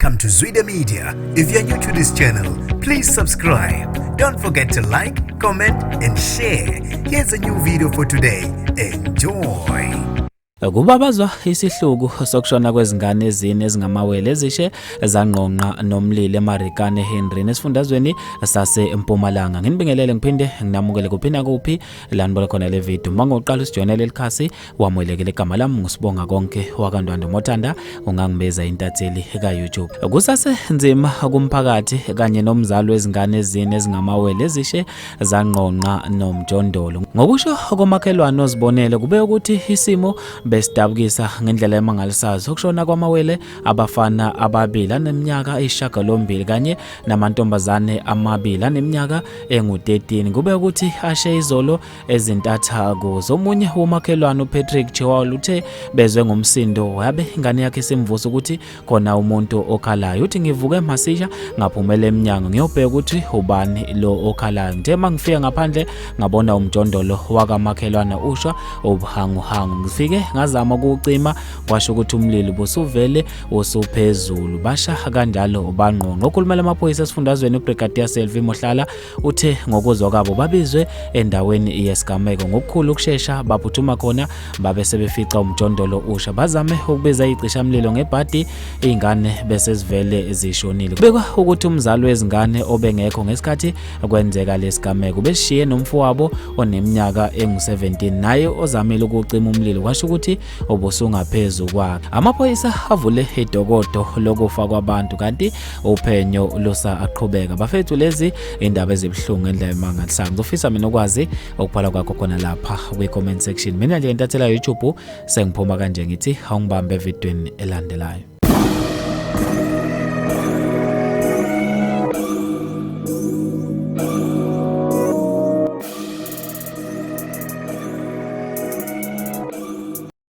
Welcome to Zwida Media. If you're new to this channel, please subscribe. Don't forget to like, comment, and share. Here's a new video for today. Enjoy. Kubabazwa isihluku sokushona kwezingane ezine ezingamawele ezishe zangqongqa nomlilo eMarikana eHenry esifundazweni saseMpumalanga. Nginibingelele ngiphinde nginamukele kuphi nakuphi la nibola khona le video. Uma ngoqala usijoyinele likhasi wamukelekile, igama lami ngusibonga konke wakaNdwandwe Mothanda, ungangibiza intatheli ka-YouTube. Kusase nzima kumphakathi kanye nomzali wezingane ezine ezingamawele ezishe zangqongqa nomjondolo. Ngokusho komakhelwane ozibonele, kube ukuthi isimo besidabukisa ngendlela emangalisayo ukushona kwamawele abafana ababili aneminyaka eyisishiyagalombili kanye namantombazane amabili aneminyaka engu-13. Kube ukuthi ashe izolo ezintatha kuzo. Omunye womakhelwane uPatrick Chiwal uthe bezwe ngomsindo wabe ingane yakhe isimvusa ukuthi khona umuntu okhalayo. Uthi ngivuke masisha ngaphumela emnyango ngiyobheka ukuthi ubani lo okhalayo. Ngithe mangifika ngaphandle ngabona umjondolo wakamakhelwane usha ubuhanguhangu. Ngifike ngazama ukuwucima kwasho ukuthi umlilo ubusuvele usuphezulu. Basha kanjalo bangqongqa. Okhulumela amaphoyisa esifundazweni uBrigadier Selvi Mohlala uthe ngokuzwa kwabo babizwe endaweni yesigameko ngokukhulu ukushesha, baphuthuma khona babe sebefica umjondolo usha. Bazame ukubiza icishamlilo ngebhadi izingane bese zivele zishonile. Kubikwa ukuthi umzali wezingane obengekho ngesikhathi kwenzeka lesigameko beshiye nomfowabo oneminyaka engu-17 naye ozamile ukucima umlilo, kwasho ukuthi obusungaphezu kwakhe. Amaphoyisa avule idokodo lokufa kwabantu kanti uphenyo lusaqhubeka. Bafethu, lezi indaba ezibuhlungu ngendlela emangalisayo. Ngizofisa mina ukwazi ukubhala kwakho khona lapha kwi-comment section. Mina nje intathela YouTube sengiphuma kanje, ngithi awungibambe evidweni elandelayo.